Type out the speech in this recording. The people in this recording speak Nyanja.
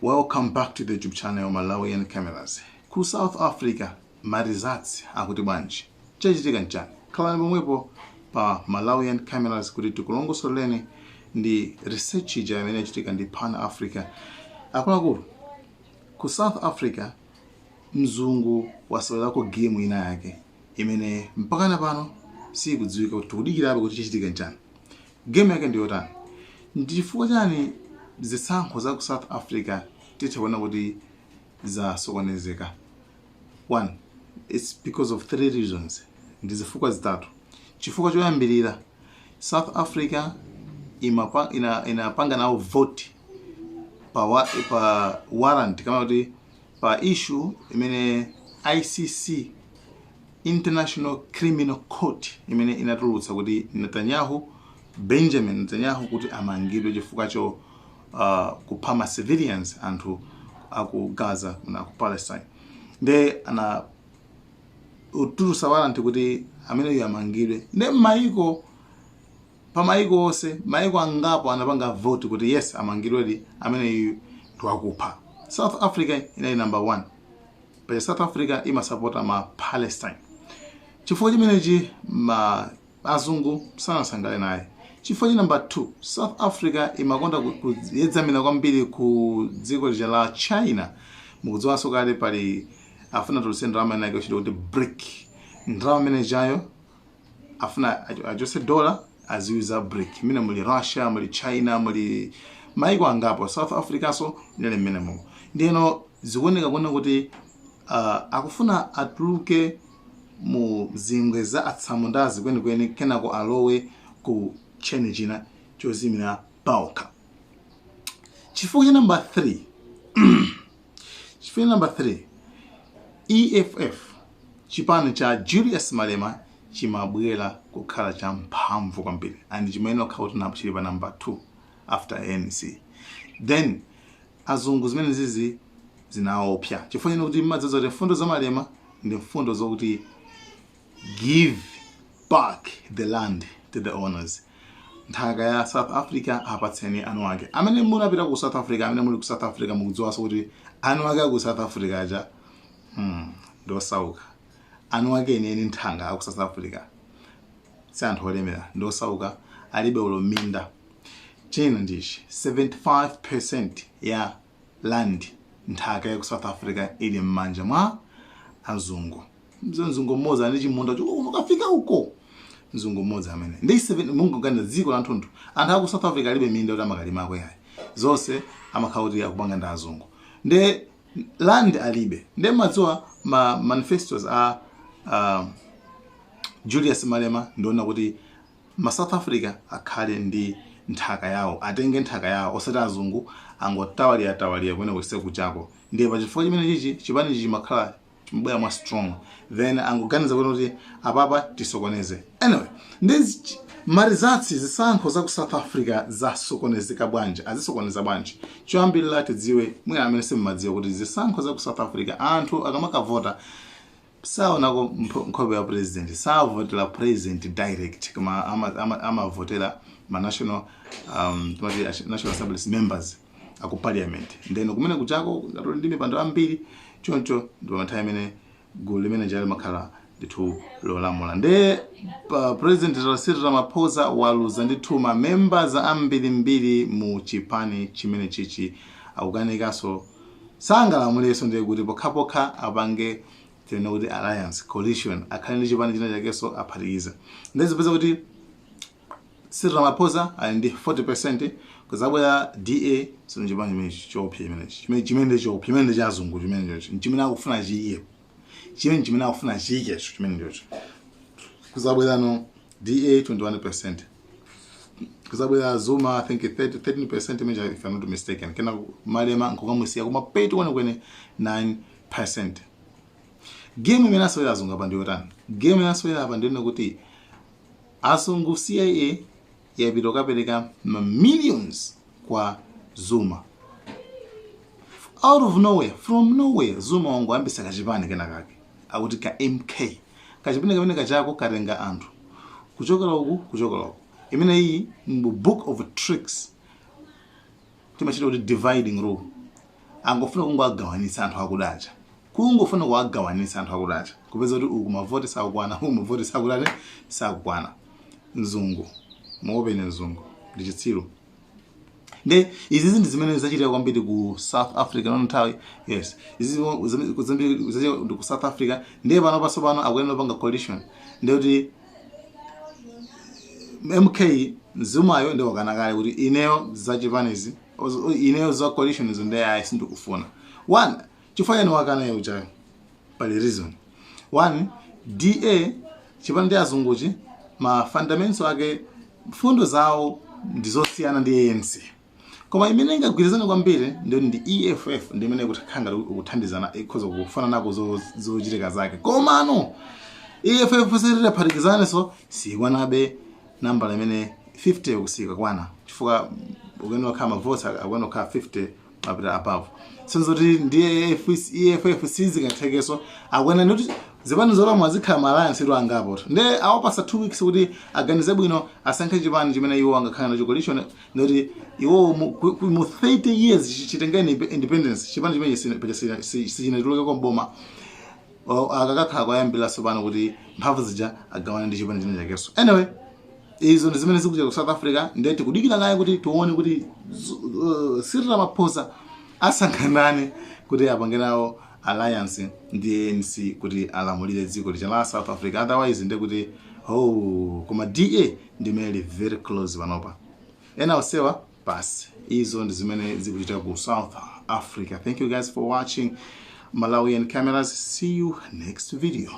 Welcome back to the YouTube channel Malawian Cameras. Ku South Africa ma results akuti bwanji? Chachitika nchani? Khalani pomwepo pa Malawian Cameras kuti tikulongosoleni ndi research ija imene yachitika ndi Pan Africa. Akuluakulu, ku South Africa mzungu wasewerako game ina yake imene mpakana pano sikudziwika, kuti tikudikirabe kuti chachitika nchani. Game yake ndiyotani? Ndi chifukwa chani zisankho za ku South Africa titha kuona kuti zasokonezeka? One, it's because of three reasons, ndi zifukwa zitatu. Chifukwa choyambirira, South Africa inapanga nawo vote pa warrant, kama kuti pa issue imene ICC, International Criminal Court, imene inatulutsa kuti Netanyahu, Benjamin Netanyahu, kuti amangidwe chifukwa cho kupha ma civilians, anthu aku Gaza na ku Palestine. Nde ana utulutsa warrant kuti ameneyo amangidwe. Nde maiko, pa maiko onse, maiko angapo anapanga vote kuti yes, amangidwedi ameneyu ndiwakupha. South Africa inali number one. Paja South Africa imasapota ma Palestine. Chifukwa chimenechi ma azungu sanasangale naye. Chifukwa cha number 2, South Africa imakonda kuyedzamira kwambiri ku dziko lija la China. Mukudziwanso kale pali afuna tulutse ndalama inake yochita kuti BRIC. Ndalama imene jayo afuna achose dollar, aziuza BRIC, imene muli Russia, muli China, muli maiko angapo. South Africa so inali mmenemo. Ndiyeno zikuoneka kuona kuti akufuna atuluke mu zingwe za atsamundazi kwenikweni, kenako alowe ku cheni china chozimira paokha. Chifukwa cha number 3, chifukwa number 3, EFF, chipani cha Julius Malema, chimabwera kukhala cha mphamvu kwambiri and chimayenera kukhala kuti chili pa number 2 after ANC. Then azungu zimene zizi zinaopsa, chifukwa chino kuti mmadzoza kuti mfundo za Malema ndi mfundo zokuti give back the land to the owners, nthaka ya South Africa apatseni anu ake. Amene munapita ku South Africa, amene muli ku South Africa, mukudziwanso kuti anu ake aku South Africa aja ndiosauka. Anu ake enieni nthanga aku South Africa si anthu olemera, ndiosauka, alibe ulo minda. China ndichi 75% ya land, nthaka ya ku South Africa, ili m'manja mwa azungu. Mzungu mmodzi ali chimunda ukafika uko, mzungu mmodzi amene ndi 7. Mungoganiza, dziko la nthunthu, anthu aku South Africa alibe minda kuti amakalimako yayi. Zonse amakhala kuti akupanga ndi azungu, nde land alibe. Nde madziwa ma manifestos a Julius Malema ndiona kuti ma South Africa akhale ndi nthaka yawo, atenge nthaka yawo, osati azungu angotawalira tawalira kumene kuse kuchako. Ndiye pachifukwa chimene chichi chipani chimakhala chimabwera mwa strong. Then angoganiza kuti apapa tisokoneze. Anyway, ndi ma results, zisankho za ku South Africa zasokonezeka bwanji? Azisokoneza bwanji? Choyambirira tidziwe, mwina amene simmadziwa, kuti zisankho za ku South Africa anthu akamakavota saonako nkhope ya president, savotera president direct, koma amavotera ma national, timati National Assembly members aku parliament. Then kumene kuchako ngatoli ndi mipando ambiri choncho, ndi nthawi imene gulu limene jali makhala ndithu lolamula. Nde pa President Cyril Ramaphosa waluza ndithu ma members ambirimbiri mu chipani chimene chichi, akukanikanso, sangalamulenso. Ndiye kuti pokhapokha apange tinene kuti alliance, coalition, akhale ndi chipani china chakenso aphatikiza. Ndizipeza kuti Cyril Ramaphosa ali ndi 40%, kuzabwera DA. Sino chipani chimene choopsa chimenechi, chimene ndi choopsa, chimene ndi chazungu, chimene chocho chimene akufuna chiye, chimene akufuna chiyikecho, chimene chocho. Kuzabwerano DA 21%, kuzabwera Zuma, I think 30, 13% imene, if I'm not mistaken. Kena Malema nkukamusiya kumapeto kwenekwene, 9%. Game imene asewera azungu apa ndiyotani? Game imene asewera apa ndiyona kuti azungu, CIA yapita kukapereka ma millions kwa Zuma out of nowhere, from nowhere. Zuma wangoyambisa kachipani kena kake akuti ka MK. Kachipani kamene kachako katenga anthu kuchokera uku, kuchokera uku. Imene iyi mu book of tricks timachita kuti dividing rule. Angofuna kungoagawanitsa anthu akudacha, kungofuna kuwagawanitsa anthu akudacha, kupeza kuti uku mavoti sakukwana, uku mavoti sakutani, sakukwana. Mzungu muopeni, mzungu ndi chitsiru. Nde izizi ndi zimene zachitika kwambiri ku South Africa nono nthawi. Yes, izi zachitika ndi ku South Africa. Ndiye pano paso pano akuyenera kupanga coalition, ndiye kuti MK Zumayo ndi wakana kale kuti ineyo zachipanizi, ineyo za coalition izo, ndiye ayi, sindikufuna. One, chifukwa chani wakana iye uchayo? Pali reason. One, DA, chipani ndi azunguchi, ma fundamentals ake, mfundo zawo ndizosiyana ndi ANC. Koma imene ingagwirizane kwambiri ndiyo ndi EFF, ndi imene ikukhanga kuthandizana, ikhoza kufana nako zochitika zake. Komano EFF sitidaphatikizane, so sikwanabe nambala imene 50 kusika kwana, chifukwa ukuyenera kukhala mavoti akuyenera kukhala 50 mapita above. Sinzoti ndi EFF sizingathekeso, akuyenera ndikuti zipani zolamula zikhala ma alliance itu angapo. Nde awapasa 2 weeks kuti aganize bwino, asankhe chipani chimene iwo angakhala nacho coalition. Ndoti iwo mu 30 years chitengeni independence, chipani chimene sichinatulukeko mboma. Akakakhala kwayambiraso pano kuti mphamvu zija agawane ndi chipani chine chakenso. Anyway, izo ndi zimene zikuchitika ku South Africa. Ndiye tikudikira naye kuti tione kuti Cyril Ramaphosa asankha ndani kuti apange nawo alliance ndi ANC kuti alamulire dziko lija la South Africa. Otherwise ndiye kuti, oh, koma DA ndimene ili very close panopa, ena osewa basi. Izo ndi zimene zikuchitika ku South Africa. Thank you guys for watching Malawian Cameras. See you next video.